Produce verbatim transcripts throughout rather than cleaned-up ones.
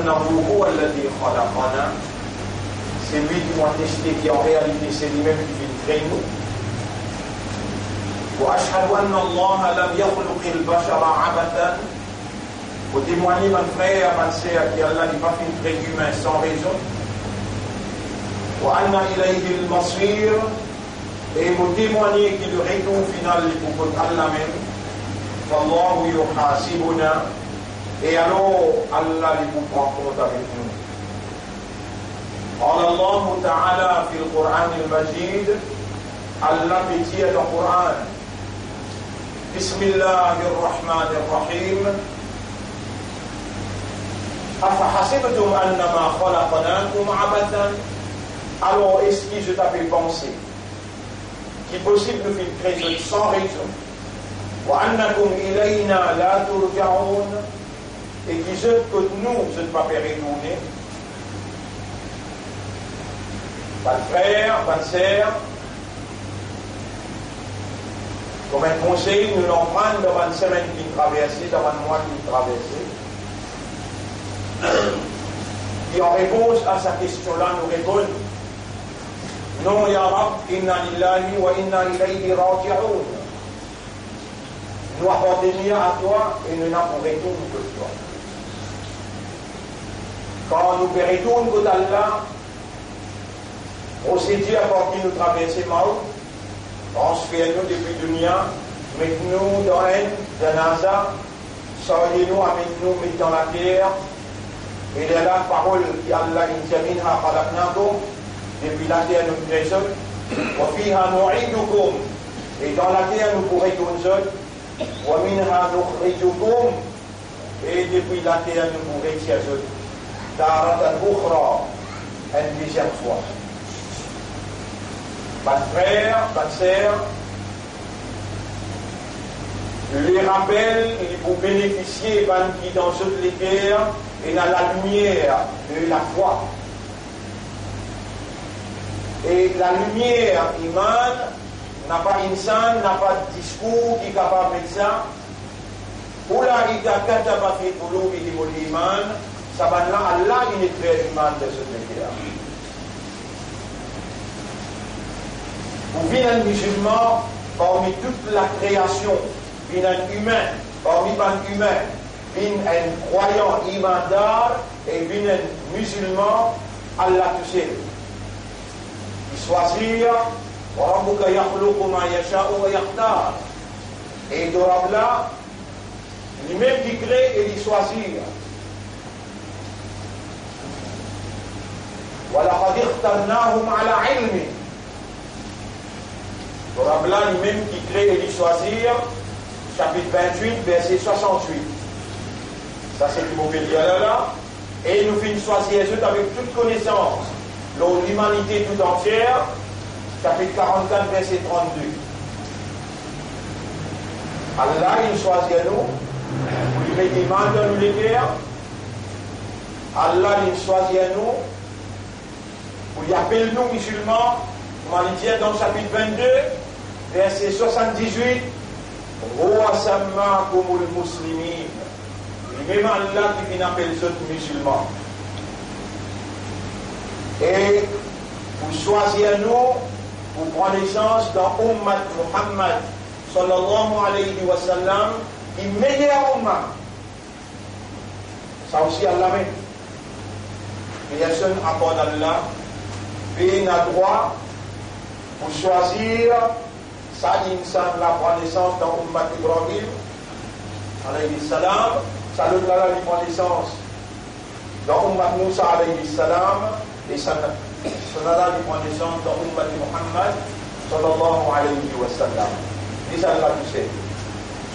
Innahu huwa alladhi khalaqana, se li ki nou ateste ki an realite se limem ki finn kre nou. Wa ashhadu anna Allaha lam yakhluqil bashara abathan, mo temwagne bann frer, bann ser, ki Allah li pa finn kre imin san rezon. Wa anna ilayhil masir, e mo temwagne ki le retour final li pou kot Allah mem. Fallahu yuhasibuna, e alor Allah li pou pran kont avek nou. Qala Allahu ta'ala fil Qur'anil Majid, Allah pe dir dan Qur'an, Bismillahir Rahmanir Rahim, Afahasibtum annama khalaqnakum abathan, alor eski zot ape panse ki posib nou finn kre zot san rezon. Wa annakum ilayna la turja'un, e ki zot kot nou, zot pa pe retourne. Bann frer, bann ser, kouma enn konsey, nou annan pran dan bann semenn ki traverse, dan bann mwa ki traverse, ki an repons a sa kestion la, nou reponn, non, ya Rabb, inna lillahi wa inna ilayhi raji'un. Nou apartenir a twa e nou ena pou retourn kot twa. Kan nou pe retourn kot Allah, prosedir par ki nou traverse Maot, transfer nou depi dounia, met nou dan enn janaza, sarye nou, amenn nou, met dan later, e lerla parol ki Allah inn dir, minha khalaqnakum, depi later nou kre zot, wa fiha nu'idukum, e dan later nou pou retourn zot, wa minha nukhrijukum, e depi later nou pou retir zot, taratan ukhra, enn deziem fwa. Bann frer, bann ser, le rapel, li pou benefisie bann ki dan zot leker ena lalimier de lafwa. E lalimier iman, napa insan, napa diskour ki kapav met sa. Ulaika kataba fi qulubihimul iman, sa bann la, Allah inn ekrir liman dan zot leker. Pou vinn enn mizilman, parmi tout lakreasion, vinn enn imin, parmi bann imin, vinn enn krwayan, imandar, e vinn enn mizilman, Allah tousel. Li swazir, wa rabbuka yakhluqu ma yasha'u wa yakhtar. E to Rab la, limem ki kre e li swazir. Wa laqad ikhtarnahum ala ilmin. To Rab la, limem ki kre e li swazir, sapit vintwit, verse swasantwit. Sa se ki mo pe lir la la. E nou finn swazir zot avek tout konesans lor limanite toutantier, sapit karannkat, verse trannde. Allah inn swazir nou pou li met iman dan nou leker. Allah inn swazir nou pou li apel nou mizilman, kouma li dir dan sapit vennde, verse swasanndizwit, "Huwa sammakumul muslimin." Limem Allah ki finn apel zot mizilman. E pou swazir nou, pou pran nesans dan oummat Muhammad, sallallahu alayhi wa sallam, ki meyer oumma. Sa osi Allah mem. Personn apar Allah pena drwa pou swazir sa insan la pran nesans dan oummat Ibrahim, alayhi salam, sa lot la, li pran nesans dan oummat Mousa, alayhi salam, e sa, sa la, li pran nesans dan oummat Muhammad, sallallahu alayhi wa sallam. Li sa la tousel.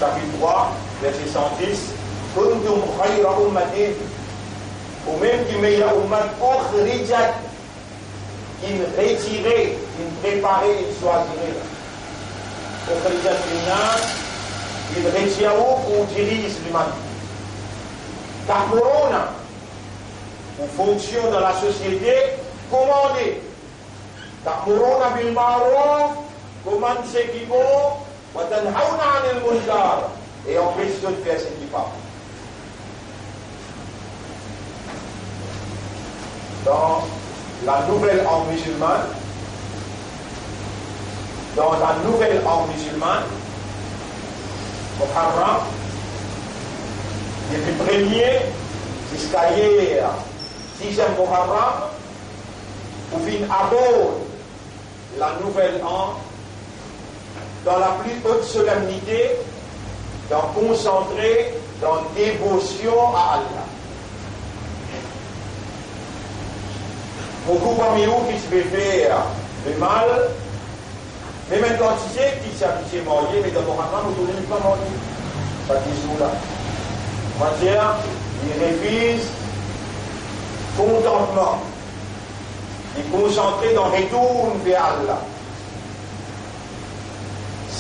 Sapit trwa, verse san dis, "Kuntum khayra ummatin", ou mem ki meyer oummat, "ukhrijat", inn retire, inn prepare, inn swazire. "Ukhrijat linnas", inn retir ou pou diriz limanite. "Ta'muruna", ou fonksion dan lasosiete, komande. "Ta'muruna bil ma'ruf", komann seki bon, "wa tanhawna anil munkar", e anpes zot fer seki pa bon. Dan la nouvel an mizilman, dan la nouvel an mizilman, Muharram, depi premie ziska yer, diziem Muharram, pou vinn abord la nouvel an dan la pli ot solemnite, dan konsantre, dan devosion a Allah. Boukou parmi ou ki ti pe fer lemal, mem enn kantite ki ti abitie marye, me dan Muharram, ou trouve li pa marye, sa dizour la. Kouma dir, li refiz kontantman, li konsantre dan retourn ver Allah.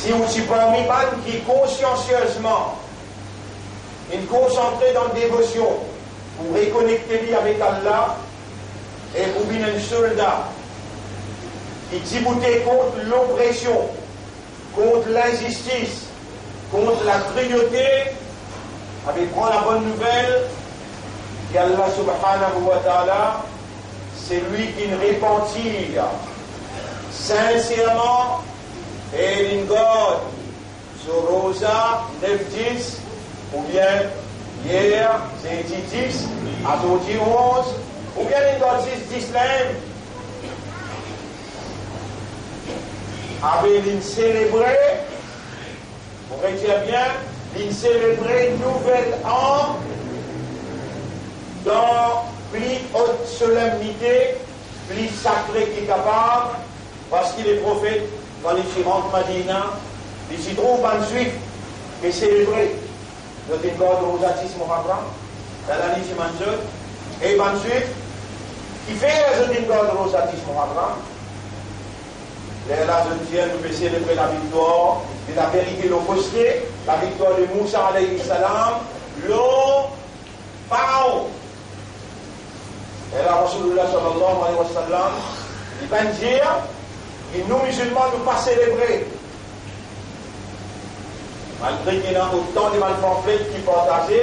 Si ou ti parmi bann ki konsiansiezman inn konsantre dan devosion pou rekonekte li avek Allah, e pou vinn enn solda ki diboute kont lopresion, kont linzistis, kont lakriyote, abe pran labonn nouvel ki Allah subhanahu wa ta'ala, selwi ki repanti sinserman e linn gard so roza nef, dis, oubien yer, zedi dis, azordi onz, oubien linn gard zis dis lamem, abe linn selebre, mo redir bien, linn selebre nouvel an dan pli ot solemnite, pli sakre ki kapav, parski Leprofet, kan li ti rant Madina, li ti trouv bann Zwif pe selebre, zot inn gard roza dis Muharram, lerla li dimann zot, "E bann Zwif, kifer zot inn gard roza dis Muharram?" Lerla zot dir, "Nou pe selebre laviktwar de laverite lor koste, laviktwar de Mousa alayhi salam lor Faraon." Lerla Rasoulullah sallallahu alayhi wa sallam, li pa'nn dir ki nou mizilman, nou pa selebre. Malgre ki ena otan de bann panflet ki partaze,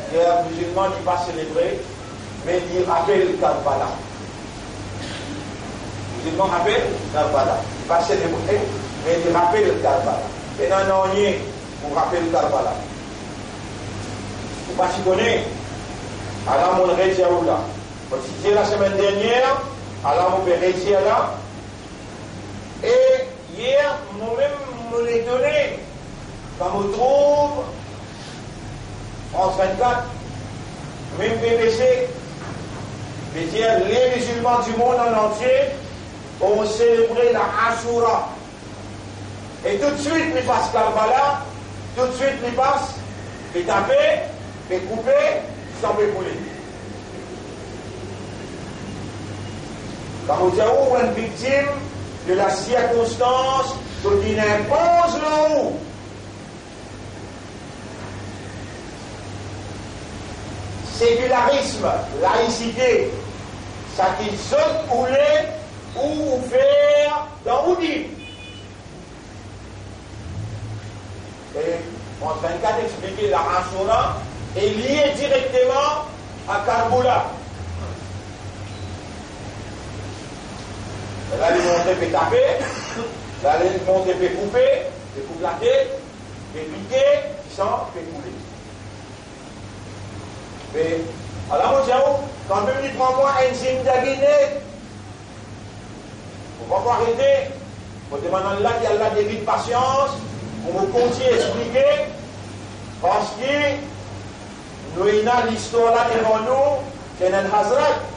ki mizilman ki pa selebre, me li rapel Karbala. Mizilman rapel Karbala. Li pa selebre, me li rapel Karbala. Pena nanye pou rapel Karbala. Ou pa ti kone, ala mo redir ou la. Mo ti dir lasemenn dernier, ala mo pe redir la. E yer, mo mem mo etone kan mo trouv France vingt-quatre, mem B B C, pe dir les musulmans du monde en entier ont célébré la Ashura. E toutswit li pas Karbala, toutswit li pas pe tape, pe koupe, san pe koule. Kan mo dir ou, ou enn viktim de la sirkonstans ki inn inpoz lor ou. Sékularism, laisite, seki zot oule ou, ou fer dan ou dim. E France vingt-quatre explike la Ashura est liée directement à Karbala. La li montre pe tape, la li montre pe koupe, pe koup latet, pe pike, san pe koule. Me, ala mo dir ou, kanmem li pran mwa enn zindagi net. Mo pa pou arete. Mo demann Allah, ki Allah donn li pasians pou mo kontign explike, parski nou ena listwar la devan nou, ki ena enn Hazrat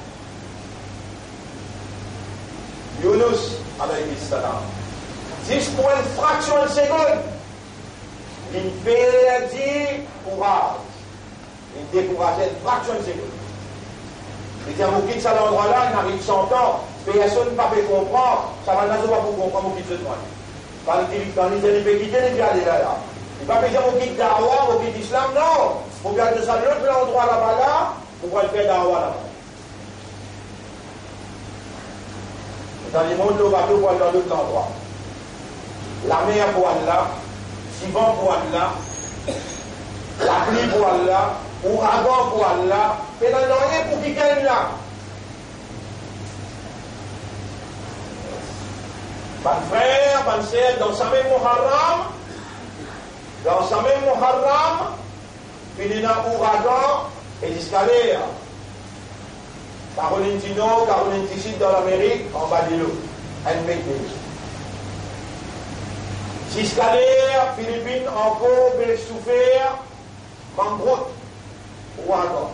Younous alayhi salam. Zis pou enn fraksion segonn, li perdi kouraz. Li dekouraze, fraksion segonn. Li dir, "Mo kit sa landrwa la, inn ariv san an, personn pa pe konpran, sa bann la zot pa pou konpran, mo kit zot mwa." Kan li, kan li dir li pe kite, li pe ale la, la. Li pa pe dir, "Mo kit dawa, mo kit islam," non. Mo pe al dan sa lot landrwa laba la, mo pou al fer dawa laba. Letan li mont lor bato pou al dan lot landrwa, lamer pou Allah, divan pou Allah, lapli pou Allah, ouragan pou Allah, pena nanye pou kikenn la. Bann ser, dan sa mem Muharram, dan sa mem Muharram, finn ena ouragan, e ziska ler, Karolinn di Nor, Karolinn di Sid, dan Lamerik, anba delo, enn met delo. Ziska ler, Filipin ankor pe soufer mangrout ouragan.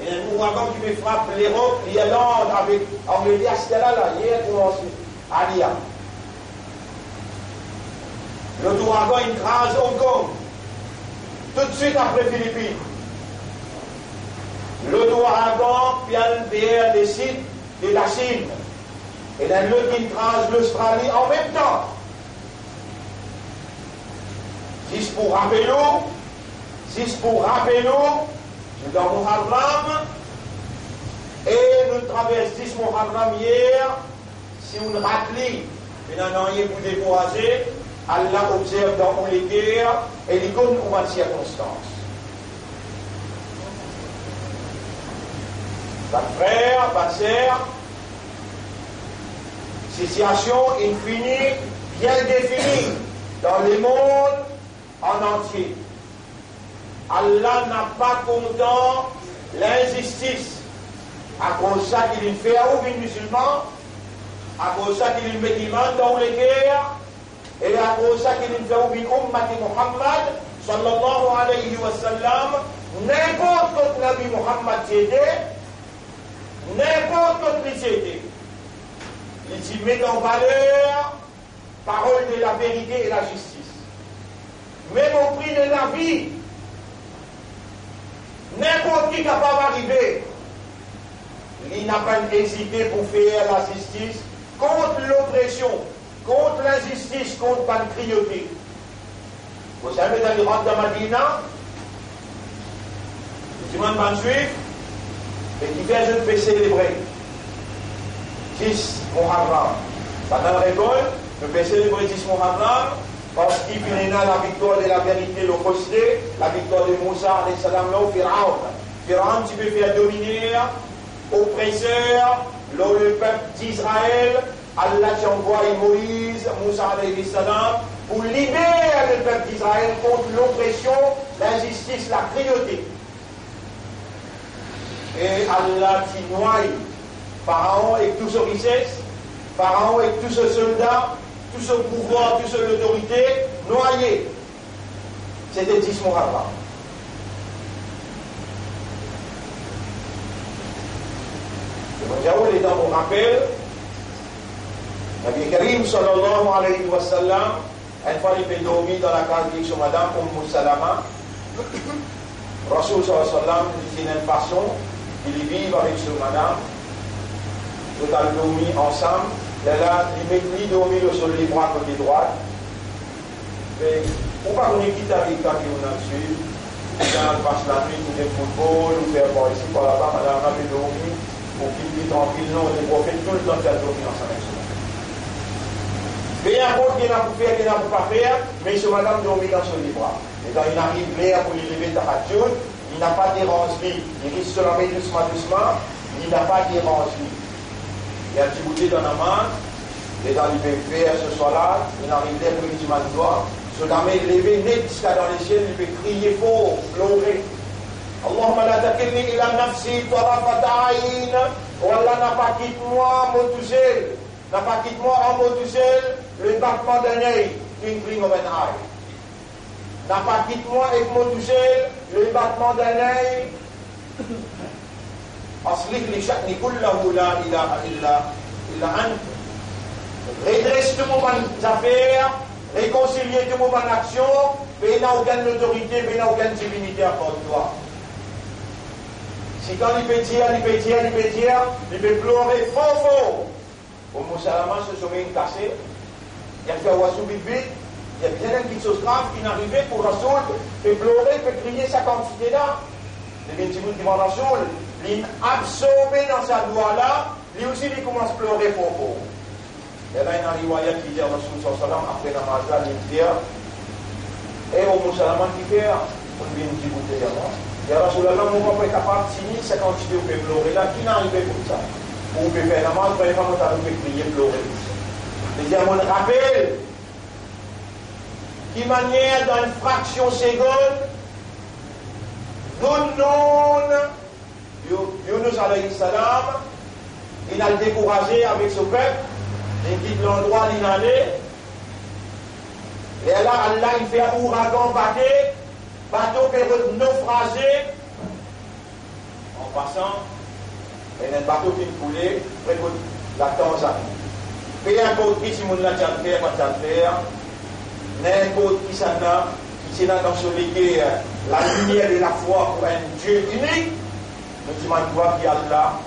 Ena enn ouragan ki pe frap Lerop, Lirland avek Angleter, aster la, la, yer koumanse, Alia. Lot ouragan inn kraz Hong Kong, toutswit apre Filipin. Lot ouragan pe al ver lesid de Lasinn. Ena enn lot ki inn kraz Lostrali anmemtan. Zis pou rapel ou, zis pou rapel ou, nou dan Muharram, e nou travers dis Muharram yer, si ou'nn rat li, pena nanye pou dekouraze, Allah obzerv dan ou leker, e li konn ou bann sirkonstans. Bann frer, bann ser, sitiasion inn fini bien defini dan lemond an antie. Allah napa kontan linzistis. Akoz sa ki li'nn fer ou vinn mizilman, akoz sa ki li'nn met iman dan ou leker, e akoz sa ki li'nn fer ou vinn ummat Muhammad, sallallahu alayhi wa sallam, ninport kot Nabi Muhammad ti ete, ninport kot li ti ete, li ti met an valer parol de laverite e lazistis. Mem o pri de lavi, ninport ki kapav arive, li napa ezite pou fer lazistis kont lopresion, kont linzistis, kont bann kriyote. Kouma sa, letan li rant dan Madina, li dimann bann Zwif, "Me kifer zot pe selebre dis Muharram?" Bann la reponn, "Nou pe selebre dis Muharram parski finn ena laviktwar de laverite lor koste, laviktwar de Mousa, alayhi salam, lor Firaon." Firaon ti pe fer dominer, opreser lor lepep Izrael, Allah ti anvway Moiz, Mousa alayhi salam, pou liber lepep Izrael kont lopresion, linzistis, lakriyote. E Allah ti nway Faraon ek tou so rises, Faraon ek tou so solda, tou so pouvwar, tou so lotorite, nwaye. Sete dis Muharram. E mo dir ou, letan mo rapel, Nabi Karim, sallallahu alayhi wa sallam, enn fwa li pe dormi dan lakaz avek so madam, Umm Salama. Rasoul, sallallahu alayhi wa sallam, li ti ena enn fason ki li viv avek so madam. Zot al dormi ansam. Lerla, li met li dormi lor so lebra kote drwat. Me ou pa kone ki tabik ki ou inn al swiv, ou bien al pas lanwit, ou gagn foutbol, ou fer par isi, par laba, madam la pe dormi, ou kit li trankil, non, Leprofet toultan ti al dormi ansam ek so madam. Pe inport ki ena pou fer, ki ena pou pa fer, me so madam dormi dan so lebra. Letan inn ariv ler pou li leve tahajjud, li napa deranz li, li ris so lame dousman dousman, li napa deranz li. Li al dibout li dan namaz, letan li pe fer so swalat, inn ariv ler pou li dimann dwa, so lame leve net ziska dan lesiel, li pe kriye for, plore. "Allahumma la takilni ila nafsi tarafata ayn." O Allah, napa kit mwa, mo tousel, napa kit mwa, mo tousel, lebatman d'enn ey, twinkling of an eye. Napa kit mwa ek mo tousel, lebatman d'enn ey. Aslih li sha'ni kullahu la ilaha illa, illa ant. Redres tou mo bann zafer, rekonsilie tou mo bann aksion, pena okenn lotorite, pena okenn divinite apar twa. Sitan li pe dir, li pe dir, li pe dir, li pe plore for for. Umm Salama so some inn kase, li al fer wazu vit vit, li al dir enn kiksoz grav ki'nn arive, pou Rasoul pe plore, pe kriye sa kantite la. Li vinn dibout divan Rasoul, li'nn absorbe dan sa dwa la, li osi li koumans plore for for. Lerla ena riwayat ki dir Rasoul sallallahu alayhi wa sallam, apre namaz la, li dir, "E Umm Salama, kifer ou'nn vinn dibout deryer mwa?" "Ya Rasoul Allah, mo pa pe kapav tini sa kantite ou pe plore la, ki'nn arive koumsa? Ou pe fer namaz, me pa mo tann ou pe kriye, plore koumsa." Li dir, mo rapel ki manier dan enn fraksion segonn, Zunnun, Yu-, Yunus alayhi salam, linn al dekouraze avek so pep, linn kit landrwa linn ale. Lerla Allah inn fer ouragan bate, bato pe rod nofraze. An pasan, ena enn bato finn koule pre kot latanzani. Pe inport ki dimoun la ti al fer, pa ti al fer, ninport kisannla ki ti ena dan so leker lalimier de lafwa pou enn Die inik, nou dimann twa ki Allah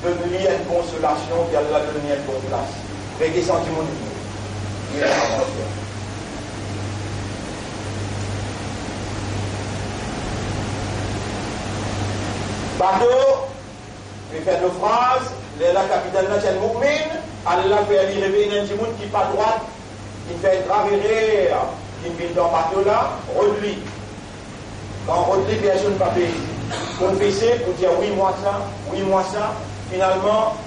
donn li enn konsolasion, ki Allah donn li enn bon plas. Rete san dimoun li. Li ena avanse. Bato pe fer nofraz, lerla kapitenn la ti enn mu'min, Allah fer li revey enn dimoun ki pa drwat, ki fer grav erer, ki vinn dan bato la, rod li. Kan rod li, personn pa pe konfese pou dir, wi, mwa sa, wi, mwa sa. Finalman,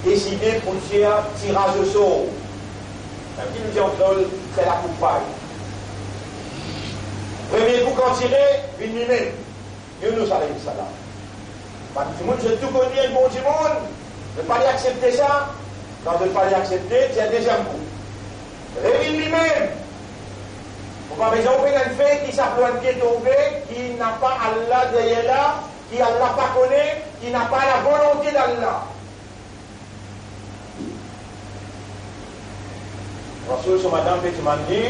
deside pou tir tiraz osor. Samem ki nou dir an kreol, fer lakoup pay. Premie kou kan tire, vinn limem. Yunus alayhi salam. Bann dimoun, zot tou konn li enn bon dimoun, zot pa li aksepte sa. Kan zot pa li aksepte, tir deziem kou. Revinn limem. Ou pa bizin ouvrir enn fey ki sa pou enn pie tonbe, ki napa Allah deryer la, ki Allah pa kone, ki napa lavolonte d'Allah. Rasoul so madam pe dimann li,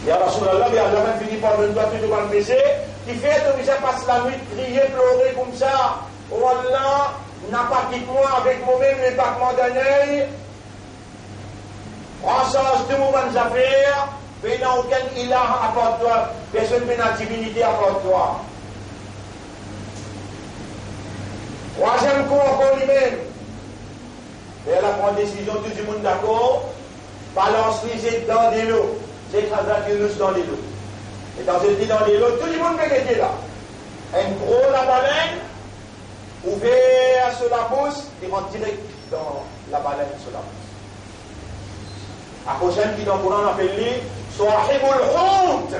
ya Rasoulullah, be Allah bann fini pardonn twa tou to bann pese, kifer to bizin pas lanwit kriye, plore koumsa? O Allah, napa kit mwa avek momem lebatman dinn ey, pran sarz tou mo bann zafer, pena okenn ilah apar twa, personn pena divinite apar twa. Trwaziem kou ankor limem. Lerla pran desizion, tou dimoun dakor, balans li, zet dan delo, zet Hazrat Yunus dan delo. E kan zet li dan delo, tou dimoun pe gete la. Enn gro labalenn ouver so labous, li rant direk dan labalenn so labous. Akoz enn ki dan Koran apel li Sahibul Hout.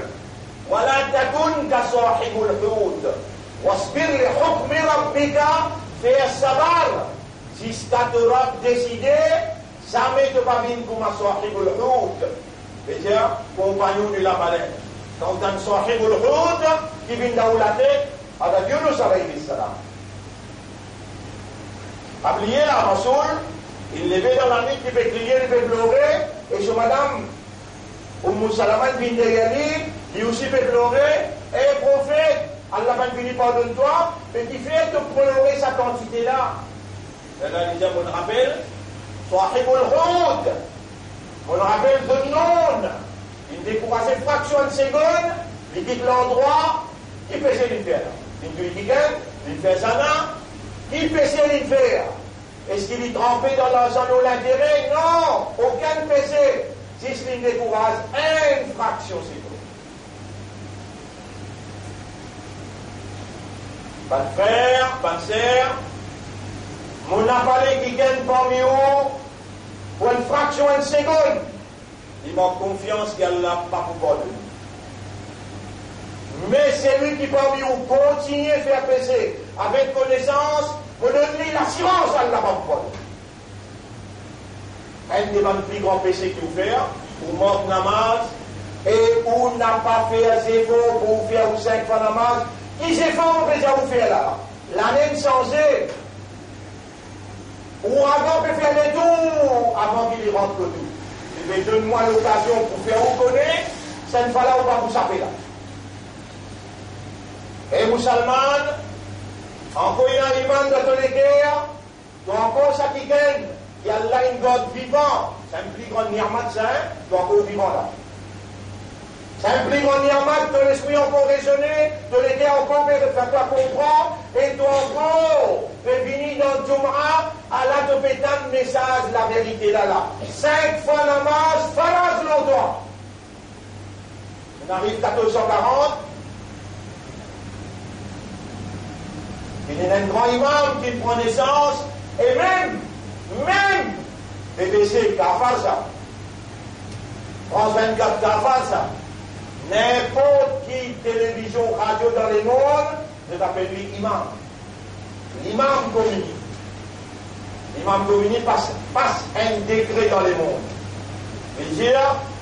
Wala takun ka Sahibul Hout. Wasbir li hukmi rabbika, fer sabar ziska to Rab deside, zame to pa vinn kouma Sahibul Hout. Vedir, konpagnon de labalenn. Kan ou tann Sahibul Hout ki vinn dan ou latet, Hazrat Yunus alayhi salam. Pa bliye la, Rasoul, li leve dan lanwit, li pe kriye, li pe plore, e so madam, Umm Salama, vinn deryer li, li osi pe plore, e Profet, Allah bann fini pardonn twa, me kifer to plore sa kantite la? Lerla li dir, mo rapel Sahibul Hout, mo rapel Zunnun, linn dekouraze fraksion enn segonn, li kit landrwa, ki pese linn fer la? Linn touy kikenn, linn fer zina, ki pese linn fer? Eski li tranpe dan larzan lor lintere? Non, okenn pese, zis linn dekouraz enn fraksion segonn. Bann frer, bann ser, mo napa kikenn parmi ou pou enn fraksion enn segonn, li mank konfians ki Allah pa pou pardonn li. Me selwi ki parmi ou kontigne fer pese avek konesans, mo donn li lasirans Allah pa pou pardonn li. Enn de bann pli gran pese ki ou fer, ou mank namaz, e ou napa fer zefor pou ou fer ou sink fwa namaz. Ki zefor mo pe dir ou fer la? Lane inn sanze, ouragan pe fer letour avan ki li rant kot ou. Li pe donn mwa lokazion pou fer ou kone, sa enn fwa la ou pa pou sape la. E Mousalman, ankor ena iman dan to leker, to ankor sa kikenn ki Allah inn gard vivan, sa enn pli gran niamat sa, hein, to ankor vivan la. Sa enn pli gran niamat, to lespri ankor rezone, to leker ankor pe fer twa konpran, e to ankor pe vini dan Jum'a, ala to pe tann mesaz laverite la la. Sink fwa namaz faraz lor twa. Inn ariv katorz san karant, inn ena enn gran imam ki pran nesans, e mem, mem B B C, Gafa sa. France vingt-quatre, Gafa sa. Ninport ki televizion, radio dan lemond, zot apel li imam. Imam Khomeini. Imam Khomeini pas, pas enn dekre dan lemond. Li dir,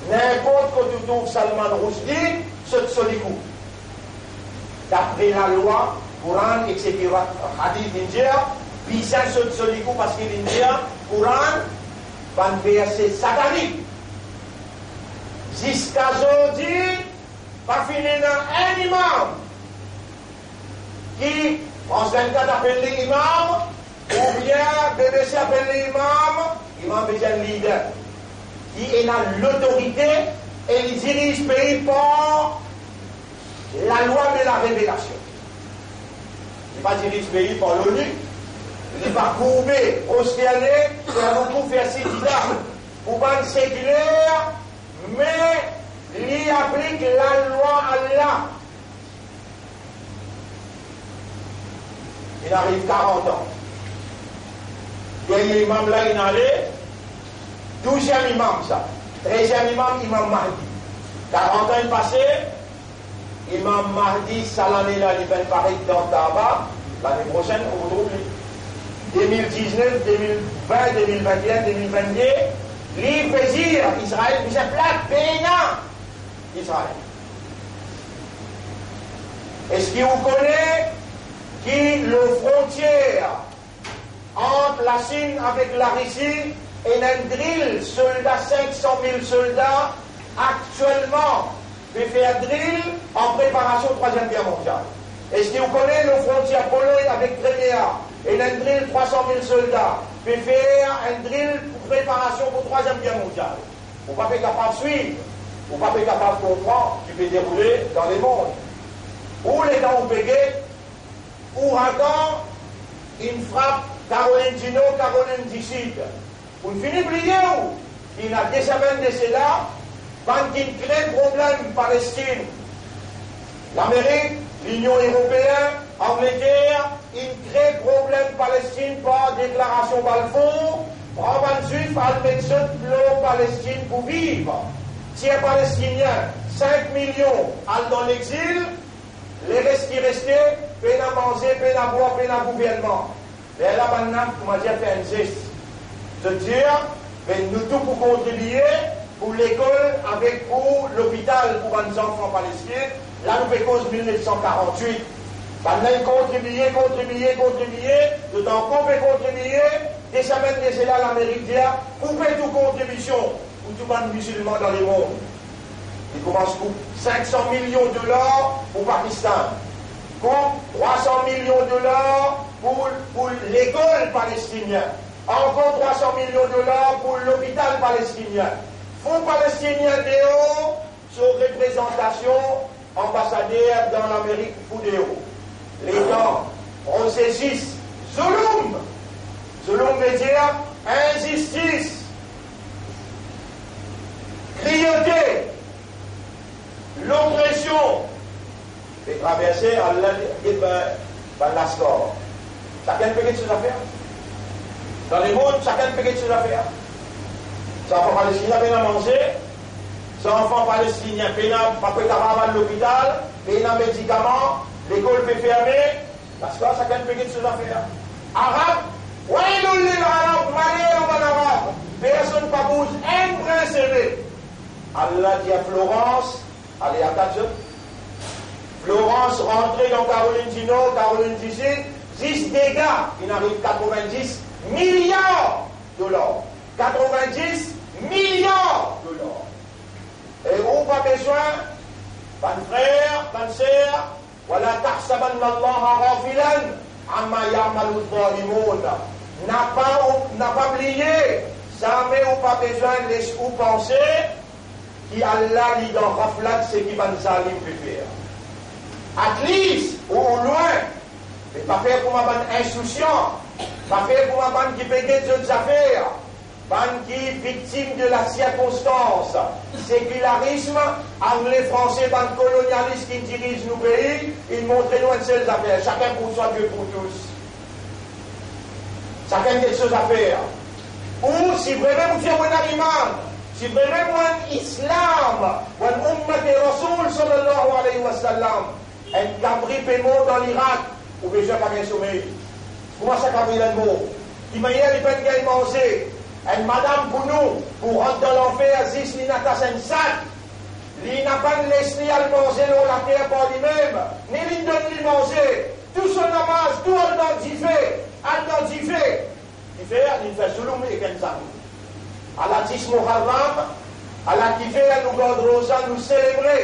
ninport kot ou trouv Salman Rushdie, sot so likou. Dapre lalwa, Koran, et cetera, hadith, li dir, bizin sot so likou, parski li dir, Koran, bann verse satanik. Ziska zordi, pa finn ena enn imam ki France vingt-quatre apel li imam, oubien B B C apel li imam, imam bizin enn lider ki ena lotorite e li diriz pei par lalwa de la revelasion. Li pa diriz pei par l'ONU, li pa kourbe, prosterne, fer loukou, fer sijda pou bann sekiler, me li aplik lalwa Allah. Inn ariv karant an. Dernie imam la inn ale, douziem imam sa. Treziem imam, Imam Mahdi. Karant an inn pase, Imam Mahdi, sa lane la, li finn paret dan Kaaba, lane prosenn, ou trouv li. De mil diznef, de mil vin, de mil vinteenn, de mil vennde, li pe dir, Izrael bizin plat, pena Izrael. Eski ou kone ki lor frontier ant Lasinn avek Larisi, ena enn dril solda, sink san mil solda aktielman pe fer dril an preparasion Trwaziem Ger Mondial? Eski ou kone lor frontier Pologn avek Krimea, ena enn dril trwa san mil solda pe fer enn dril pou preparasion pou Trwaziem Ger Mondial? Ou pa pe kapav swiv, ou pa pe kapav konpran ki pe deroule dan lemond. Ou letan ou pe get, ouragan inn frap Karolinn di Nor, Karolinn di Sid. Ou fini bliye ou ki ena de semenn de sela, bann ki kre problem Palestinn, Lamerik, Linion Eropeen, Angleter, inn kre problem Palestinn par deklarasion Balfour, pran bann Zwif, al met zot lor Palestinn pou viv. Tir Palestinien, sink milion al dan lexil, leres ki reste, pena manze, pena bwar, pena gouvernman. Lerla bann la koumadir fer enn zes. Zot dir, be nou tou pou kontribie pou lekol avek pou lopital pou bann zanfan Palestinn. La nou pe koz mil nef san karant-wit. Bann la inn kontribie, kontribie, kontribie, zot ankor pe kontribie. De semenn de sela, Lamerik dir, koupe tou kontribision pou tou bann mizilman dan lemond. Li koumans koup sink san milion dolar pou Pakistan, koup trwa san milion dolar pou, pou lekol palestinien, ankor trwa san milion dolar pou lopital palestinien. Fou palestinien deor, so reprezantasion anbasader dan Lamerik pou deor. Letan prose zis, zouloum, zouloum ve dir inzistis, kriyote, lopresion pe traverse, Allah dir, get bann, bann laskar. Sakenn pe get so zafer. Dan lemond, sakenn pe get so zafer. Zanfan palestinien pena manze, zanfan palestinien pena, pa pe kapav al lopital, pena medikaman, lekol pe ferme, laskar sakenn pe get so zafer. Arab, waylul lil Arab, maler a bann Arab, personn pa bouz enn brin seve. Allah dir Florans, ale atak zot. Florans rantre dan Karolinn di Nor, Karolinn di Sid, zis dega, inn ariv katrovin-dis miliar dolar. Katrovin-dis miliar dolar. E ou pa bezwin, bann frer, bann ser, wala tahsabanna Allaha ghafilan amma ya'malu zalimun. Napa, napa bliye, zame ou pa bezwin les ou panse ki Allah li dan ghaflat seki bann zalim pe fer. At least, ou, ou lwin, me pa fer kouma bann insousyan, pa fer kouma bann ki pe get zot zafer, bann ki viktim de la sirkonstans, sekilarism, Angle, Franse, bann kolonialis ki diriz nou pei, inn montre nou enn sel zafer, chacun pour soi, Dieu pour tous. Sakenn get so zafer. Ou si vremem ou ti ena liman, si vremem ou enn Islam, ou enn ummat Rasoul sallallahu alayhi wa sallam, enn kabri pe mor dan Lirak, ou bezwin pa gagn somey. Kouma sa kabri la inn mor? Ki manier li pa'nn gagn manze? Enn madam pou nou, pou rant dan lanfer, zis linn atas enn sak, li napa les li al manze lor later par limem, ni linn donn li manze. Tou so namaz, tou al dan dife, al dan dife. Kifer? Linn fer zouloum ek enn zami. Ala dis Muharram, ala kifer nou gard roza, nou selebre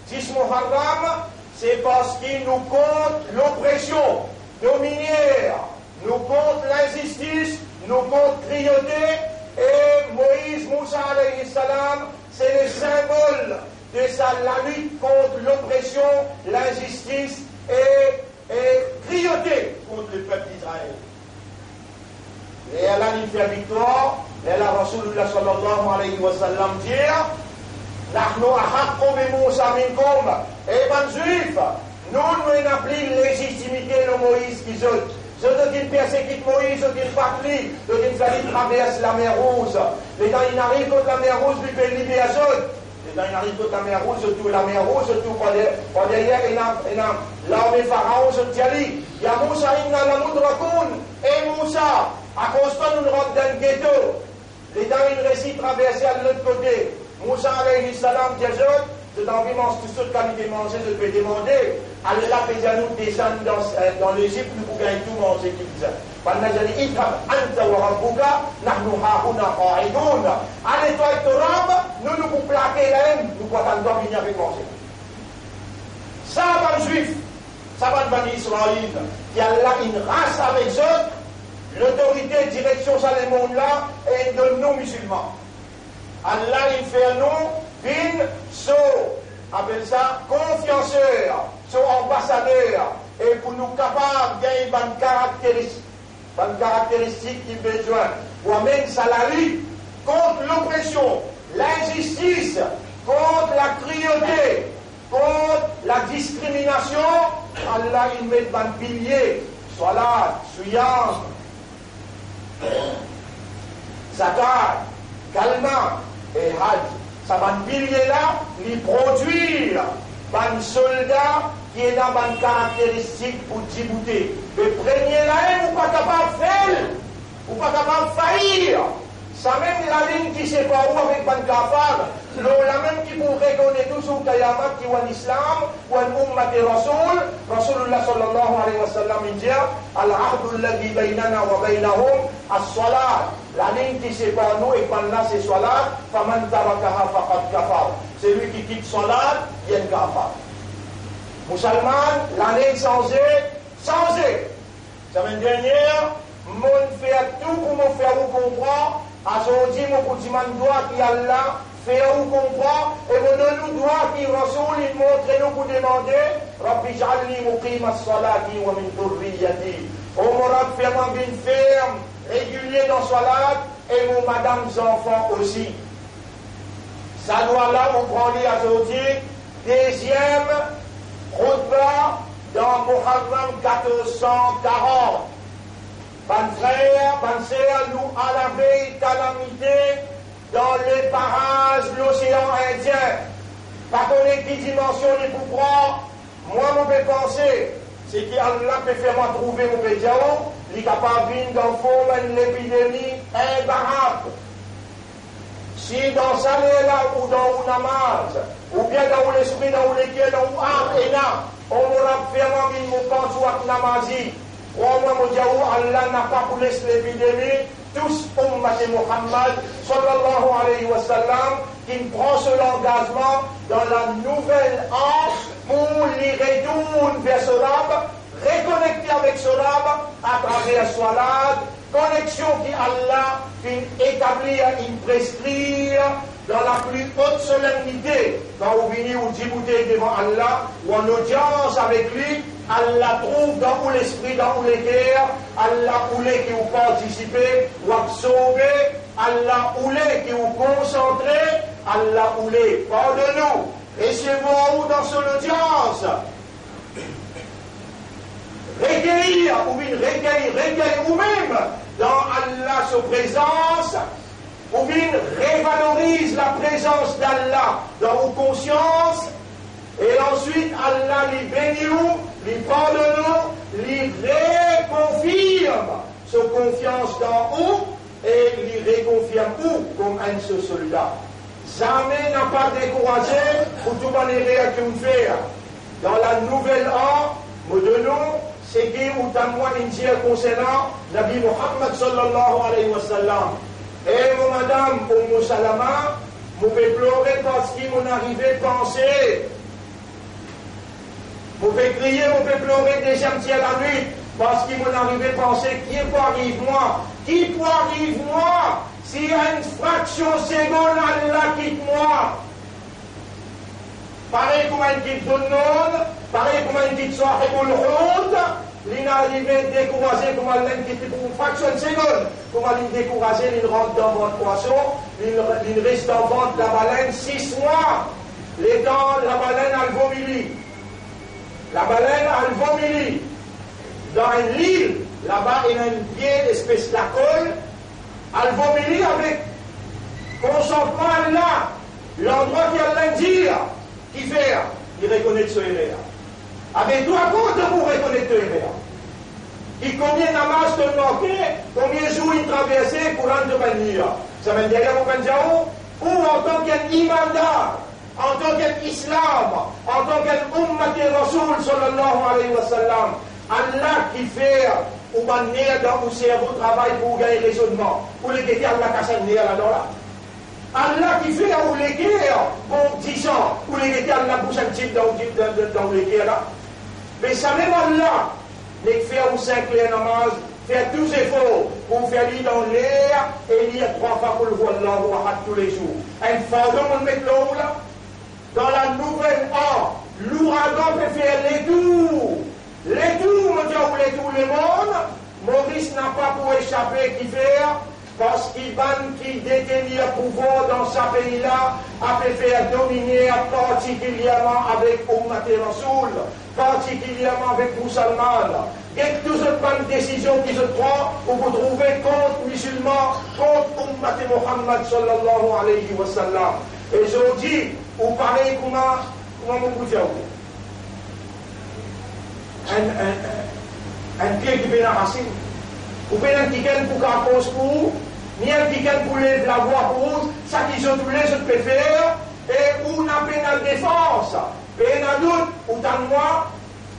dis Muharram, se parski nou kont lopresion, dominer, nou kont linzistis, nou kont kriyote, e Moiz, Mousa alayhi salam, se le sinbol de sa lalit kont lopresion, linzistis e e kriyote kont lepep Izrael. Lerla linn fer viktwar, lerla Rasoulillah sallallahu alayhi wa sallam dir, "Nahnu ahaqqu bi Mousa minkum." E bann Zwif, nou, nou ena pli lezitimite lor Moiz ki zot. Zot, zot inn persekit Moiz, zot inn bat li, zot inn fer li travers Lamer Rouz. Letan inn ariv kot Lamer Rouz, li pe liber zot. Letan inn ariv kot Lamer Rouz, zot trouv Lamer Rouz, zot trouv par de-, par deryer ena, ena larme Faraon, zot dir li, "Ya Mousa, inna lamudrakun." E Mousa, akoz twa nou rant dan geto. Letan inn resi traverse al lot kote, Mousa alayhi salam dir zot, zot anvi manz tou sort kalite manze, zot pe demande, Allah pe dir nou desann dan, eh, dan Lezip, nou pou gagn tou manze ki bizin. Bannla dir li, "Idhhab anta wa rabbuka, nahnu hahuna qa'idun." Ale twa ek to Rab, nou, nou pou plake la mem, nou pou atann twa vini avek manze. Sa bann Zwif, sa bann Bani Israil, ki Allah inn ras avek zot lotorite, direksion sa lemond la, e inn donn nou mizilman. Allah inn fer nou vinn so, apel sa, konfianser, so anbasader, e pou nou kapav gagn bann karakteris-, bann karakteristik ki bizin pou amenn sa lalit kont lopresion, linzistis, kont lakriyote, kont ladiskriminasion. Allah inn met bann pilie, swalat, siyam, zakat, kalma e haj. Sa bann pilie la, li prodwir bann solda ki ena bann karakteristik pou diboute. Me premie la mem, ou pa kapav fel, ou pa kapav fail. Sa mem lalinn ki separ ou avek bann kafar, lor la mem ki pou rekonet ou zour Kiyamat ki ou enn Islam, ou enn ummat Rasoul, Rasoulillah sallallahu alayhi wa sallam inn dir, "Al-ahdu alladhi baynana wa baynahum as-salat." Lalinn ki separ nou ek bannla se swalat, "Faman tarakaha faqad kafar." Selwi ki kit swalat, li enn kafar. Musalman, lalinn sanze, sanze. Semenn dernie, monn fer tou pou mo fer ou konpran. Azordi, mo pou dimann dwa ki Allah fer ou konpran, e mo donn ou dwa ki Rasoul inn montre nou pou demande, "Rabbi ij'alni muqimas salati wa min dhurriyyati." O mo Rab, fer mwa vinn ferm, regilie dan swalat, e mo madam, zanfan osi. Sa dwa la, mo pran li azordi, deziem khoutba dan Muharram katorz san karant. Bann frer, bann ser, nou alavey kalamite dan leparaz Losean Indien. Pa kone ki dimansion li pou pran. Mwa, mo pe panse, seki Allah pe fer mwa trouve, mo pe dir ou, li kapav vinn dan form enn lepidemi inbarab. Si dan sa ler la ou dan ou namaz, oubien dan ou lespri, dan ou leker, dan ou am ena, onorab, fer mwa vinn mo pans ou ak namazi, krwar mwa, mo dir ou, Allah napa pou les lepidemi tous ummat Muhammad sallallahu alayhi wa sallam, ki pran so langazman dan la nouvel an pou li retourn ver so Rab, rekonekte avek so Rab atraver swalat, koneksion ki Allah finn etablir, inn preskrir dan la pli ot solemnite. Kan ou vini, ou diboute devan Allah, ou an odians avek li, Allah trouv dan ou lespri, dan ou leker, Allah oule ki ou partisipe, ou absorbe, Allah oule ki ou konsantre, Allah oule pardonn ou, resevwar ou dan so lodians. Rekeyi, ou vinn rekeyi, rekeyi oumem dan Allah so prezans, ou vinn revaloriz laprezans d'Allah dan ou konsians, e answit Allah li beni ou, li pardonn ou, li rekonfirm so konfians dan ou, e li rekonfirm ou kom enn so solda. Zame napa dekouraze pou tou bann erer ki ou'nn fer. Dan la nouvel an, mo donn ou seki ou tann mwa inn dir konsernan Nabi Muhammad sallallahu alayhi wa sallam: "E mo madam Umm Salama, mo pe plore parski mo'nn arive panse. Mo pe kriye, mo pe plore deziem tier lanwit, parski mo'nn arive panse ki pou ariv mwa, ki pou ariv mwa si enn fraksion segonn Allah kit mwa." Parey kouma inn kit Zunnun, parey kouma inn kit Sahibul Hut, linn arive dekouraze kouma linn kit li pou fraksion segonn, kouma linn dekouraze, linn rant dan vant pwason, linn, linn res dan vant labalenn sis mwa, letan labalenn al vomi li. Labalenn al vomi li dan enn lil, laba ena enn vie espes lakol, al vomi li avek konsantman Allah, landrwa ki Allah dir, kifer? Li rekonet so erer. Abe twa, kouma to pou rekonet to erer? Ki konbien namaz to'nn manke, konbien zour inn traverse, koran to pa'nn lir? Sa mem deryer mo pa'nn dir ou, ou antan ki enn imandar, antan ki enn Islam, antan ki enn ummat Rasoul sallallahu alayhi wa sallam, Allah ki fer ou bann ner dan ou servo travay pou ou gagn rezonnman. Ou le gete Allah kas enn ner ladan la? Allah ki fer ou leker bon disan, ou le gete Allah bous enn tib dan, dan, dan, dan ou leker la? Me samem Allah, nek fer ou sink ler namaz, fer tou zefor pou fer li dan ler e lir trwa fwa Qul huwallahu ahad toulezour. Enn fardo mo'nn met lor ou la. Dan la nouvel an, louragan pe fer letour. Letour, mo dir ou, letour lemond. Moris napa pou esape, kifer? Parski bann ki detenir pouvwar dan sa pei la ape fer dominer, partikilierman avek ummat Rasoul, partikilierman avek mousalman. Get tou zot bann desizion ki zot pran, ou pou trouve kont mizilman, kont ummat Muhammad sallallahu alayhi wa sallam. E zordi, ou parey kouma, kouma mo pou dir ou, enn, enn, enn, enn pie ki pena rasin. Ou pena kikenn pou kapoz pou ou, ni enn kikenn pou lev lavwa pou ou, sa ki zot oule zot pe fer, e ou napa pena defans. Pena dout, ou tann mwa,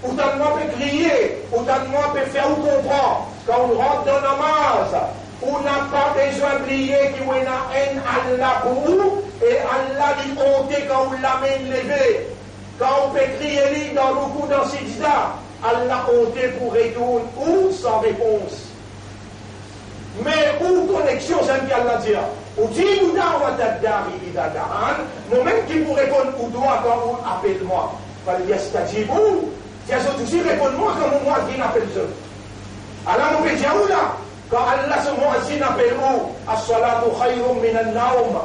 ou tann mwa pe kriye, ou tann mwa pe fer ou konpran. Kan ou rant dan namaz, ou napa bizin bliye ki ou ena enn Allah pou ou, e Allah li onte kan ou lame inn leve. Kan ou pe kriye li dan roukou, dan sijda, Allah onte pou retourn ou san repons. Me ou koneksion, sa ki Allah dir, "Ujibu da'watad da'i iza da'an", mo mem ki pou reponn ou dwa kan ou apel mwa. "Falyastajibu", dir zot osi reponn mwa kan mo, mo vinn apel zot. Ala mo pe dir ou la, kan Allah so muazzin apel ou, "As-salatu khayrum minan nawm",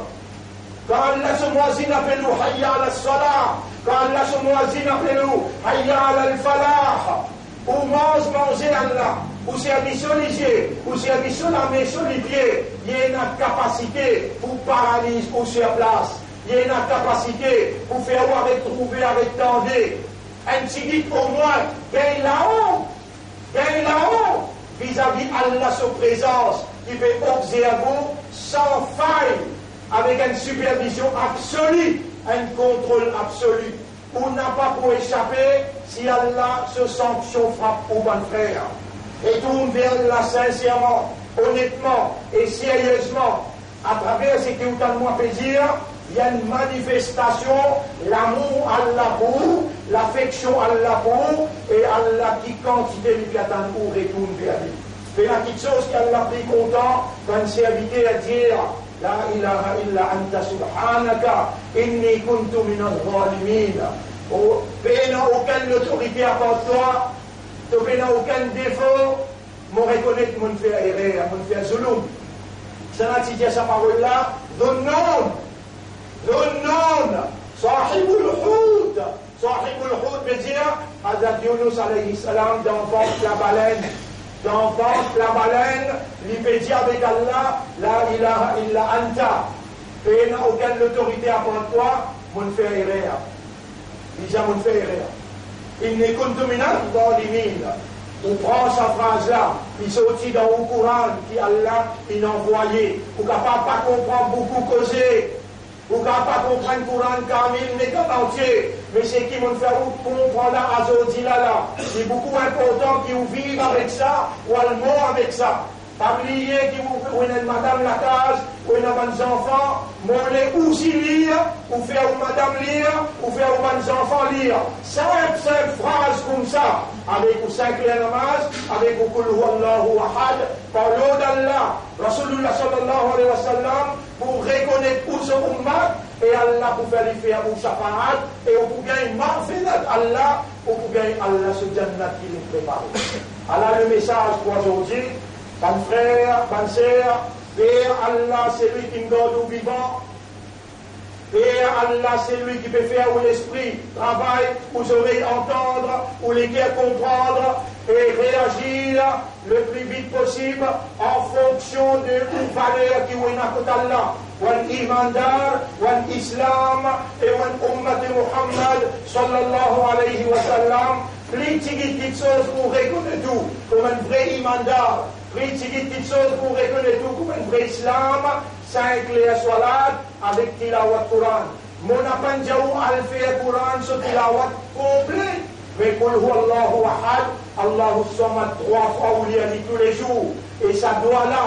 kan Allah so muazzin apel ou, "Hayya alas salah", kan Allah so muazzin apel ou, "Hayya alal falah", ou manz manze Allah, ou servi so lizie, ou servi so lame, so lipie, li ena kapasite pou paraliz ou sir plas, li ena kapasite pou fer ou aret trouve, aret tande. Enn tigit omwin, gagn laont, gagn laont vizavi Allah so prezans ki pe obzerv ou san fay, avek enn sipervizion absoli, enn kontrol absoli. Ou napa pou esape si Allah so sanksion frap ou, bann frer. Retourn ver Allah sinserman, onetman e seriezman. Atraver seki ou tann mwa pe dir, li enn manifestasion lamour Allah pou ou, lafeksion Allah pou ou, e Allah ki kantite li pe atann ou retourn ver li. Pena kiksoz ki Allah pli kontan kan enn serviter dir, "La ilaha illa anta subhanaka inni kuntu minaz zalimin." O, pena okenn lotorite apar twa, to pena okenn defo, mo rekonet mo'nn fer erer, mo'nn fer zouloum. Kisannla ti dir sa parol la? Zunnun. Zunnun. Sahibul hut. Sahibul hut vedir Hazrat Younous alayhi salam dan vant labalenn. dan vant labalenn, li pe dir avek Allah, "La ilaha illa anta." Pena okenn lotorite apar twa, monn fer erer. Li dir monn fer erer. "Inni kuntu minaz zalimin." Ou pran sa fraz la, li sorti dan ou Koran ki Allah inn anvoye. Ou kapav pa konpran boukou koze, ou kapav pa konprann Koran kamil, nek an antie, me seki monn fer ou konpran la azordi la la, li boukou inportan ki ou viv avek sa, ou al mor avek sa. Pa bliye ki ou, ou ena enn madam lakaz, ou ena bann zanfan, mo le ou osi lir, ou fer ou madam lir, ou fer ou bann zanfan lir. Sinp, sinp fraz koumsa, avek ou sink ler namaz, avek ou Qul huwallahu ahad, par lord Allah, Rasoulillah sallallahu alayhi wa sallam, pou rekonet ou so oummat, e Allah pou fer li fer ou shafaat, e ou pou gagn maghfirat Allah, ou pou gagn Allah so jannat ki li prepare. Ala le mesaz pou azordi, bann frer, bann ser, Per Allah, selwi ki gard ou vivan, Per Allah, selwi ki pe fer ou lespri travay, ou zorey antann, ou leker konprann e reazir le pli vit posib an fonksion de ou valer ki ou ena kot Allah, ou enn imandar, ou enn Islam e ou enn oummat Muhammad sallallahu alayhi wa sallam. Pli tigit kiksoz pou rekonet ou kouma enn vre imandar, pli tigit kiksoz pou rekonet ou kouma enn vre Islam, sink ler swalat, avek tilawat Koran. Mo napa dir ou al fer Koran so tilawat konple, me Qul huwallahu ahad, Allahu samad, trwa fwa ou lir li toulezour. E sa dwa la,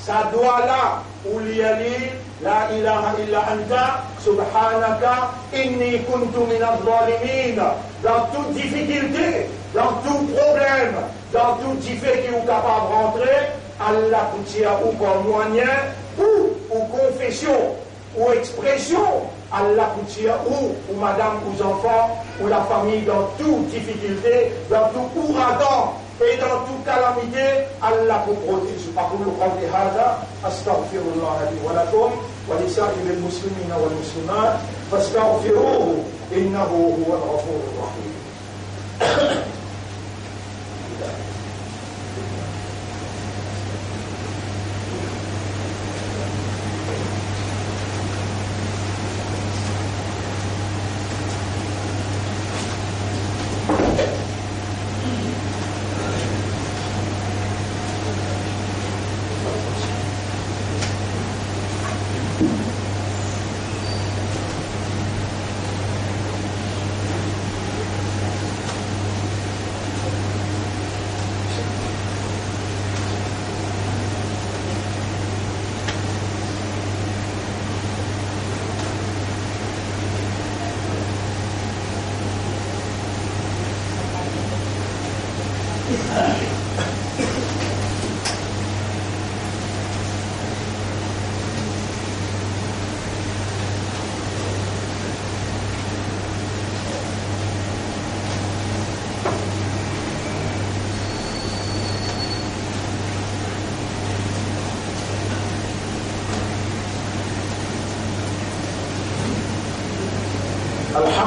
sa dwa la, ou lir li, La ilaha illa anta, subhanaka, inni kuntu minaz zalimin. Dan tou difikilte, dan tou problem, dan tou dife ki ou kapav rantre, Allah pou tir ou par mwayin ou, ou konfesion, ou expresion, Allah pou tir ou, ou madam, ou zanfan, ou lafami dan tou difikilte, dan tou ouragan e dan tou kalamite, Allah pou protez ou. Aqulu qawli hadha, astaghfirullaha li wa lakum, wa li sa'iril muslimina wal muslimat, fastaghfiruhu, innahu huwal ghafurur rahim.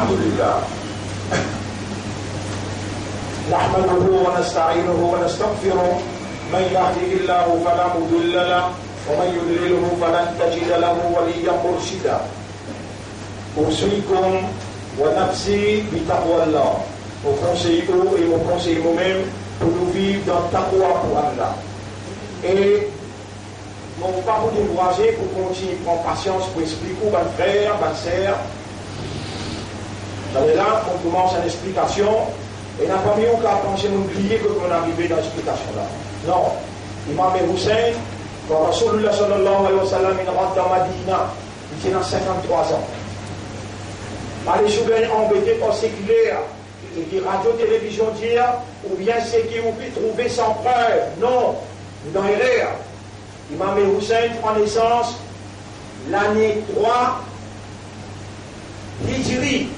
الحمد لله. نحمده ونستعينه ونستغفره. من يهده الله فلا مضل له، ومن يضلله فلن تجد له وليا مرشدا. أوصيكم ونفسي بتقوى الله. Mo konsey ou e mo konsey momem pou nou viv dan takwa pou Allah. E mo pa pou dekouraze, pou kontign pran pasians pou explik ou, bann frer, bann ser. Taler la, mo koumans enn explikasion, e ena parmi ou ki panse mo bliye kot mo arive dan explikasion la. Non. Imam Hussein, kan Rasoulillah sallallahu alayhi wa sallam inn rant dan Madina, li ti ena sinkant-trwa an. Pa les ou gagn anbete par seki ler, e ki radio, televizion dir, oubien seki ou pe trouve san prev. Non, ou dan erer. Imam Hussein pran nesans lane trwa Hijri.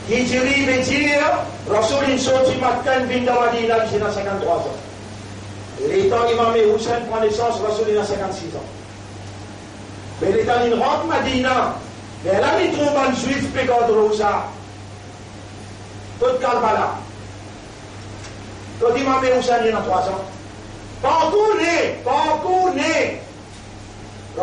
Hijri ve dir, Rasoul inn sorti Makka, inn vinn dan Madina, li ti ena sinkant-trwa an. Letan Imam Hussein pran nesans, Rasoul ena sinkant-sis an. Me letan li rant Madina, lerla li trouv bann Zwif pe gard Roza. Kot Karbala. Kot Imam Hussein, li ena trwa an.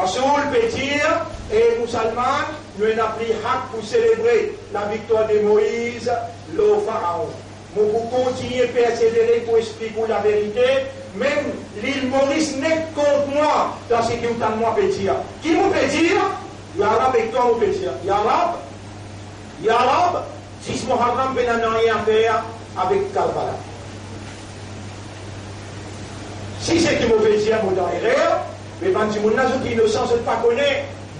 Rasoul pe dir, e Mousalman, nou ena pli hak pou selebre laviktwar de Moiz lor Faraon. Mo pou kontigne persevere pou explik ou laverite, mem Lil Moris net kont mwa dan seki ou tann mwa pe dir. Ki mo pe dir? Ya Rab, ek twa mo pe dir. Ya Rab, ya Rab, dis Muharram pena nanye a fer avek Karbala. Si seki mo pe dir mo dan erer, me bann dimoun la zot inosan, zot pa kone,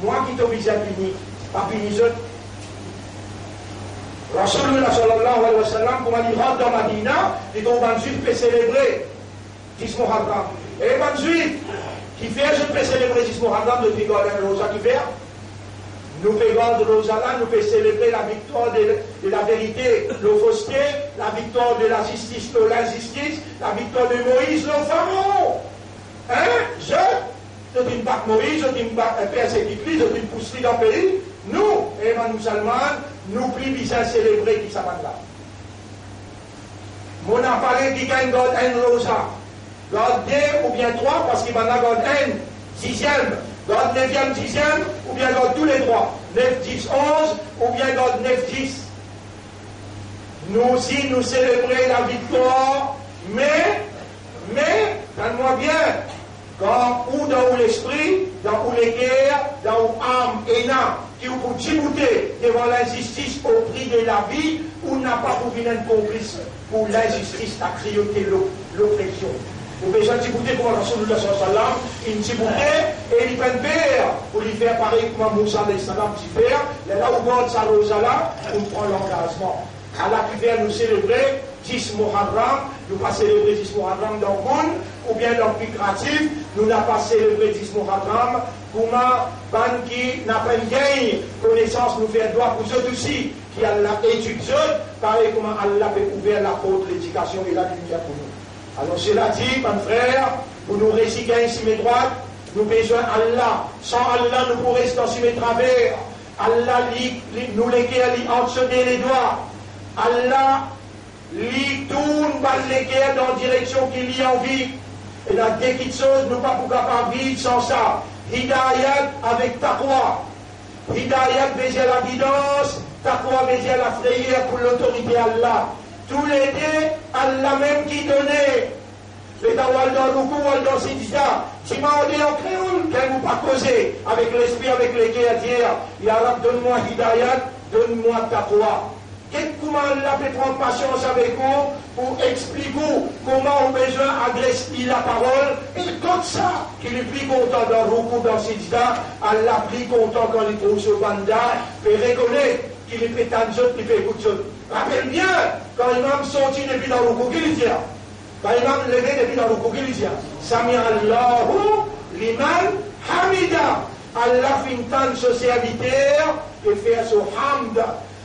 mwa ki to bizin pini, pa pini zot. Rasoulillah sallallahu alayhi wa sallam, kouma li rant dan Madina, li trouv bann Zwif pe selebre dis Muharram. E bann Zwif, kifer zot pe selebre dis Muharram, zot pe gard enn roza kifer? Nou pe gard roza la, nou pe selebre laviktwar de, de laverite lor foste, laviktwar de lazistis lor linzistis, laviktwar de Moiz lor Faraon. Hein? Zot, zot inn bat Moiz, zot inn bat, eh, persekit li, zot inn pous li dan pei. Nou, e bann Mousalman, nou pli bizin selebre ki sa bann la. Mo napa pale ki gagn gard enn roza, gard de oubien trwa, parski bann la gard enn diziem, gard neviem, diziem, oubien gard tou le trwa, nef, dis, onz, oubien gard nef, dis. Nou osi, nou selebre laviktwar, me, me, tann mwa bien, kan ou dan ou lespri, dan ou leker, dan ou am, ena ki ou pou diboute devan linzistis o pri de lavi, ou napa pou vinn enn konplis pou linzistis, lakriyote, lo-, lopresion. Ou bizin diboute kouma Rasoulillah sallallahu alayhi wa sallam inn diboute, e li pa'nn per pou li fer parey kouma Mousa alayhi salam ti fer. Lerla ou gard sa roza la, ou pran langazman. Ala kifer nou selebre dis Muharram, nou pa selebre dis Muharram dan gounn oubien dan fikratif, nou napa selebre dis Muharram kouma bann ki napa gagn konesans, nou fer dwa pou zot osi, ki Allah edike zot, parey kouma Allah pe ouver laport ledikasion e lalimier pou nou. Alor, seladi, bann frer, pou nou resi gagn sime drwat, nou bizin Allah. San Allah, nou pou res dan sime traver. Allah, li, li, nou leker li ant so de ledwa. Allah, li tourn bann leker dan direksion ki li anvi. Ena de kiksoz nou pa pou kapav viv san sa. Hidayat avek taqwa. Hidayat vedir lavidans, taqwa vedir lafreyer pou lotorite Allah. Toulede, Allah mem ki done. Letan ou al dan roukou, ou al dan sijda, dimande an kreol, kan ou pa koze avek lespri, avek leker, dir, "Ya Rab, donn mwa hidayat, donn mwa taqwa." Get kouma Allah pe pran pasians avek ou pou explik ou kouma ou bizin adres li laparol, e kot sa ki li pli kontan, dan roukou, dan sijda. Allah pli kontan kan li trouv so banda pe rekonet ki li pe tann zot, li pe ekout zot. Rapel bien, kan imam sorti depi dan roukou, ki li dir? Kan imam leve depi dan roukou, ki li dir? Sami Allahu liman hamida. Allah finn tann so serviter pe fer so hamd.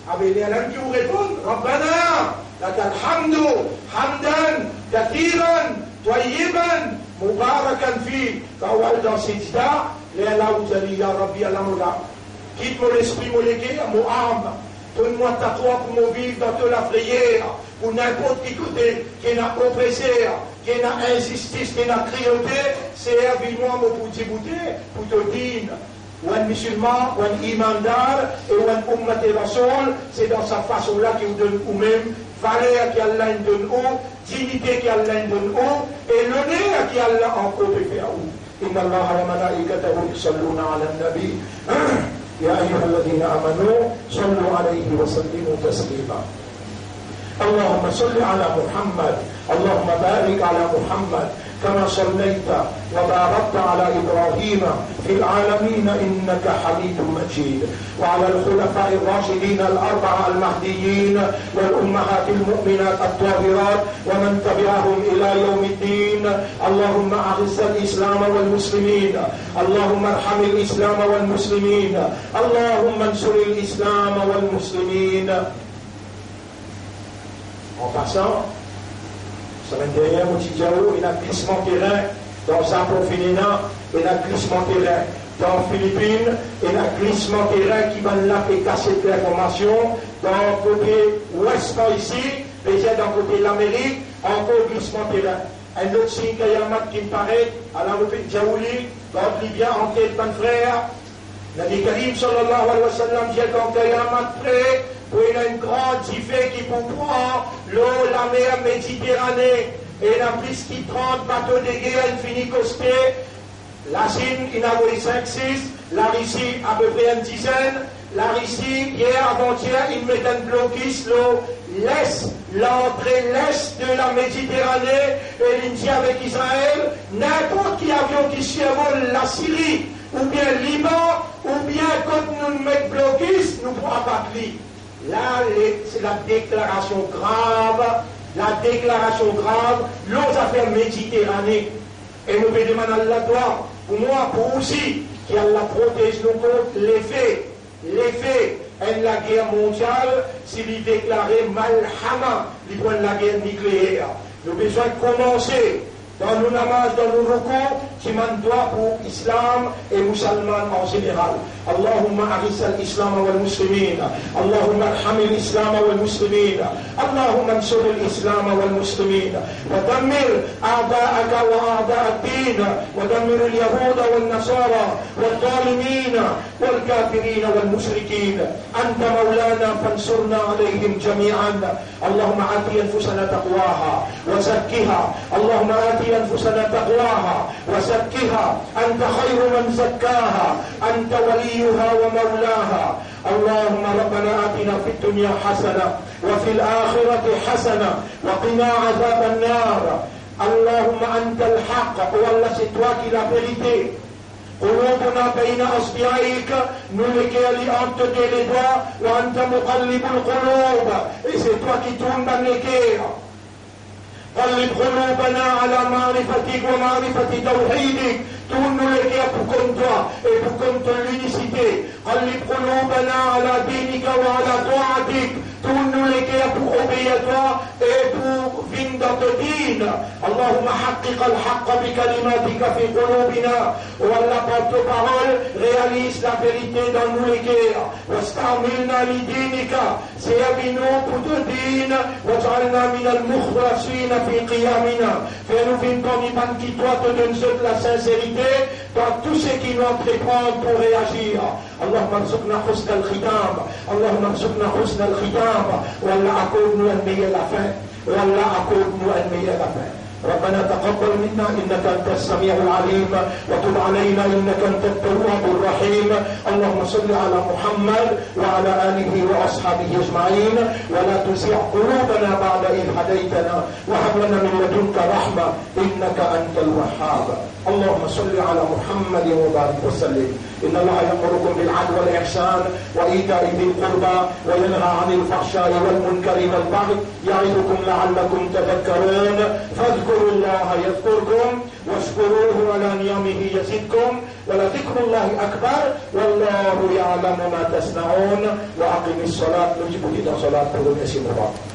Abe lerla ki ou reponn, "Rabbana lakal hamdu, hamdan kathiran, tayyiban, mubarakan fi." Kan ou al dan sijda, lerla ou dir, "Ya Rabbi, Allah mo la, kit mo lespri, mo leker, mo am, donn mwa taqwa pou mo viv dan to lafreyer, pou ninport ki kote ki ena opreser, ki ena inzistis, ki ena kriyote, servi mwa, mo pou diboute pou to din." Ou enn misilman, ou enn imandar, e ou enn ummat Rasoul, se dan sa fason la ki ou donn oumem valer ki Allah inn donn ou, dignite ki Allah inn donn ou, e loner ki Allah ankor pe fer ou. Inna Allaha wa malaikatahu yusalluna alan nabi. Ya ayyuhalladhina amanu sallu alayhi wa sallimu taslima. اللهم صل على محمد، اللهم بارك على محمد كما صليت وباركت على إبراهيم في العالمين إنك حميد مجيد، وعلى الخلفاء الراشدين الأربعة المهديين والأمهات المؤمنات الطاهرات ومن تبعهم إلى يوم الدين. اللهم أعز الإسلام والمسلمين، اللهم ارحم الإسلام والمسلمين، اللهم انصر الإسلام والمسلمين. An pasan, semenn dernie mo ti dir ou, ena glisman terin dan Zapon, finn ena, ena glisman terin dan Filipin, ena glisman terin ki bann la pe kasiet linformasion dan kote Wes par isi, vedir dan kote Lamerik, ankor glisman terin. Enn lot sign kiyamat ki paret, ala mo finn dir ou li, gard li bien an tet, bann frer. Nabi Karim sallallahu alayhi wa sallam dir, kan kiyamat pre, pou ena enn gran dife ki pou pran lor lamer Mediterane, e ena plis ki trant bato de ger inn fini koste, Lasinn inn avoy sink, sis, Larisi apepre enn dizenn. Larisi, yer, avantier, inn met enn blokis lor les, lantre les de la Mediterane, e linn dir avek Izrael, ninport ki avion ki sirvol Lasiri, oubien Liban, oubien kot nou met blokis, nou pou abat li. La, le, se la deklarasion grav, la deklarasion grav lor zafer Mediterane. E nou pe demann Allah twa, pou mwa, pou ou osi, ki Allah protez nou kont lefe, lefe enn lager mondial, si li deklare malhama, li pou enn lager nikleer. Nou bizin koumanse dan nou namaz, dan nou roukou, dimann dwa pou Islam e Mousalman an zeneral. اللهم أعز الإسلام والمسلمين. اللهم ارحم الإسلام والمسلمين. اللهم انصر الإسلام والمسلمين. ودمر أعداءك وأعداء الدين. ودمر اليهود والنصارى والظالمين والكافرين والمشركين. أنت مولانا فانصرنا عليهم جميعا. اللهم آت أنفسنا تقواها وزكها. اللهم آت أنفسنا تقواها وزكها. أنت خير من زكاها. أنت وليها ومولاها. اللهم ربنا آتنا في الدنيا حسنة وفي الآخرة حسنة وقنا عذاب النار. اللهم أنت الحق. Oh Allah, se twa ki laverite. قلوبنا بين أصبعيك, nou leker li ant to de ledwa, وأنت مقلب القلوب, e se twa ki tourn bann leker. قلب قلوبنا على معرفتك ومعرفة توحيدك, tourn nou leker pou konn twa e pou konn to linisite. قلب قلوبنا على دينك وعلى طاعتك, tourn nou leker pou obeir twa e pou vinn dan to din. اللهم حقق الحق بكلماتك في قلوبنا. Oh Allah, par to parol, realiz laverite dan nou leker. واستعملنا لدينك, servi nou pou to din. واجعلنا من المخلصين في قيامنا. Fer nou vinn parmi bann ki twa to donn zot lasinserite dan tou seki nou antreprann pou reazir. اللهم ارزقنا حسن الختام. اللهم ارزقنا حسن الختام. Oh Allah, akord nou enn meyer lafin. Oh Allah, akord nou enn meyer lafin. ربنا تقبل منا إنك أنت السميع العليم وتب علينا إنك أنت التواب الرحيم. اللهم صل على محمد وعلى آله وأصحابه أجمعين ولا تزغ قلوبنا بعد إذ هديتنا وهب لنا من لدنك رحمة إنك أنت الوهاب. اللهم صل على محمد وبارك وسلم. إن الله يأمركم بالعدل والإحسان وإيتاء ذي القربى وينهى عن الفحشاء والمنكر والبغي يعظكم لعلكم تذكرون. فاذكروا الله يذكركم واشكروه على نعمه يزدكم ولذكر الله أكبر والله يعلم ما تصنعون. وأقم الصلاة. Nou dibout dan salat pou remersie nou.